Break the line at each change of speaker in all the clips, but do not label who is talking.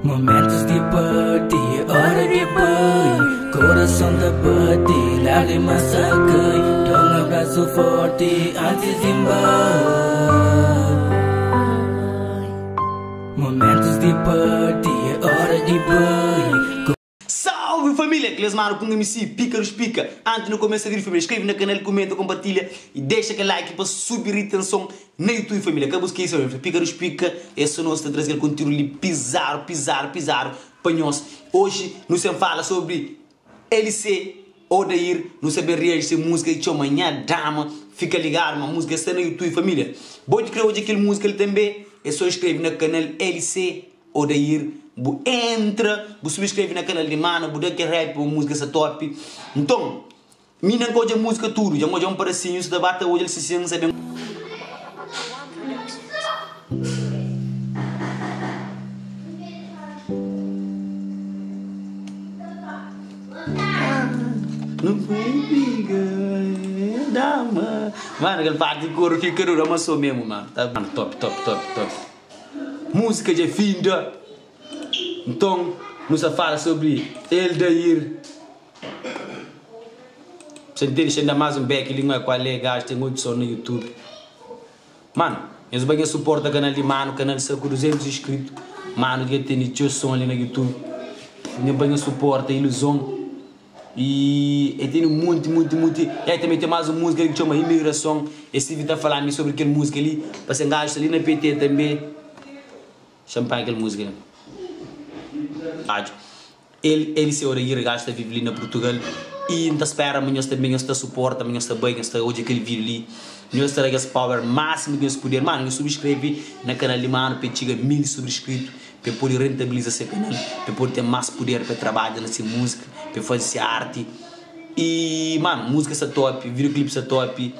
Momentos di parti, é ora di bai Coração ta bate, lágrimas ta cai Dá um abraço forte antes di bai Momentos di parti, é ora di bai.
Salve família, Cles Mano ku MC Pika dos Pika Antes nu começa vídeo família, inscreve na canal, comenta, compartilha e deixa aquele like pa subir retenção na YouTube família Ka bu skese família, Pika dos Pika é só nos ta traze kel conteúdo li pizaro, pizaro, pizaro pa nhos Hoje nu sem fala sobre LC Odair, nu sa ben reage se música ki txoma Nha Dama Fica ligado ma música sta na YouTube família Bo ki kre odja kel música li tambe é só inscreve na canal LC Odair bu entra bu subscreve na canal di mano bu da kel rap pa musica sta top nton mi na nka odja musica tudo dja nodja um padasinho sta ba ta odjal si sin nsa ben. Mano kel parti di koru fika duru amassou mesmo mano top top top top. Música dja finda Nton nu sa fala sobri Eldair Sa ntende xa da más un bek li N kual é gajo ten otu son na youtube Mano nhos bai nha suporta kanal di mano kanal sta ku 200 inscrito Mano dja tene txeu son li na youtube Nha bai nha suporta iluzon. E e tene munti munti munti e tanbe ten mas un musika li ki txoma imigrason e sivi ta fala mi sobri kel musika li pa se gajo sta li na PT tanbe xa-m panha kel musika li gajo el el se ora ira gajo ta vive li na Purtugal e N ta spera ma nhos tanbe nhos ta suporta ma nhos ta bai nhos ta odja kel video li nhos ta da kes power masimu ki nhos puder mano nhos subscreve na kanal di mano pa el txiga 1000 subscrito. Pa el pode rentabiliza se kanal, pa el pode ten más puder pa el trabadja na se múzika, pa el faze se arti. I manu, múzika sta top, videoclip sta top, i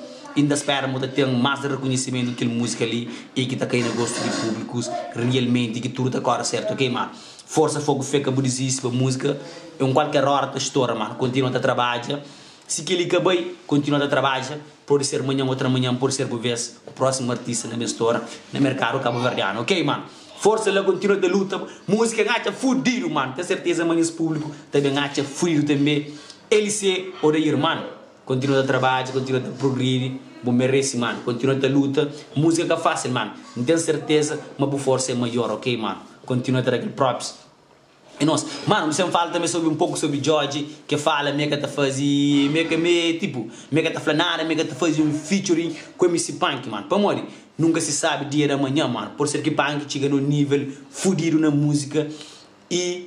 N ta spera ma bu ta ten más rekonhisimentu di kel múzika li i ki ta kai na gostu di públikus realmenti, ki tudu ta kóre sértu, ok manu? Forsa, foku, fé, ka bu dizisti pa múzika é un kualker óra ta stora manu, kontinua ta trabadja. Si kel-li ka bai, kontinua ta trabadja. Pode ser manhan otra manhan pode ser bu vez ku próximo artista na ben stora na mercado caboverdiano ok mano força la continua ta luta música ngatxa fudido mano ten certeza ma nhos público ta ben atxa fudido tambe LC Odair mano continua ta trabadja continua ta progridi bu merece mano continua ta luta música ka fácil mano nten certeza ma bu força é maior ok mano continua ta da kel props. E nos, mano, nu sen fala tanbe sobri un poku sobri Djodje ke fala me ka ta fazi, me ka me tipo, me ka ta fla nada, me ka ta fazi un featuring ku MC Panky, mano. Pamodi? Nunka se sabi dia di amanhan, mano. Pode ser ki Panky txiga nun nivel fudidu na musika y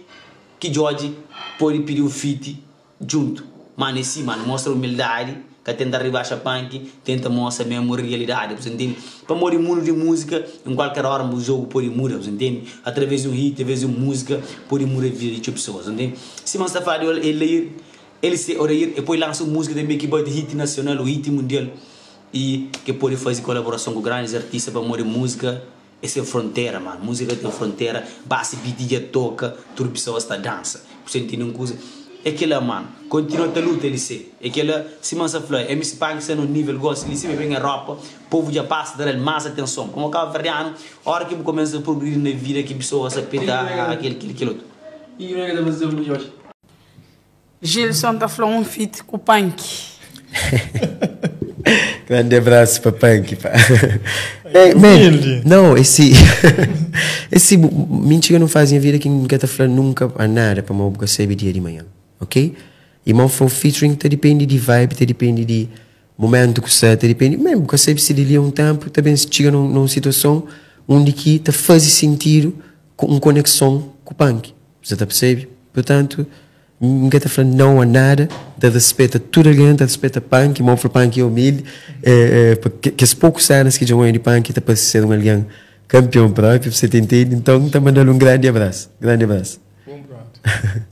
ki Djodje pode pidi un feat. Djuntu. Mano é si mano, mostra humildadi, ka tenta ribaxa panki, tenta mostra mesmo realidadi, bu sa ntende? Pamodi mundu di múzika, em kualker ora bu jogu podi muda, bu sa ntende? Através di un hit, através di un múzika, podi muda vida di txeu pesoas, bu ntende? Sima N sta fla di Elair, LC Odair, el podi lansa un múzika tanbe ki bati hit nasional ô hit mundial i ki podi fazi kolaborason ku grandis artista pamodi múzika É sen frontera mano, música ka ten frontera, basta beat dja toka, tudu pessoas ta dansa. Bu sta intende un kuza? É kela mano, continua ta luta LC, é kela, sima nsa fla, MC Panky sta na un nível gosi li, sima ben Europa, povu dja pasa ta dal mas atenson, pamo cabo verdiano, ora ki bu começa ta progridi na vida ki pessoas ta peta ah kel kel kel otu.
Gilson ta fla um feat ku Panky.
Grande abraço pa Panky pá. Hey, man, não, esse esse mentira não faz minha vida que nunca ta fla nunca a nada pa mo bu ka sabe dia de manhã, ok? E mo fla um featuring ta depende de vibe, ta depende de momento ku sta, ta depende, man, bu ka sabe se dali a um tempo ta ben txiga num, num situação onde ki ta faze sentido ku um conexão ku Panky. Você ta percebe? Portanto, N ka ta fla não a nada, N ta respeta tudu algen, N ta respeta Panky, ma N fla Panky é umildi, kes poku senas ki dja N oia di Panky ta parse ser un algen kanpion propi, bu sa ta intende? Nton N ta manda-l un grandi abrasu, grandi abrasu.
Bom pronto.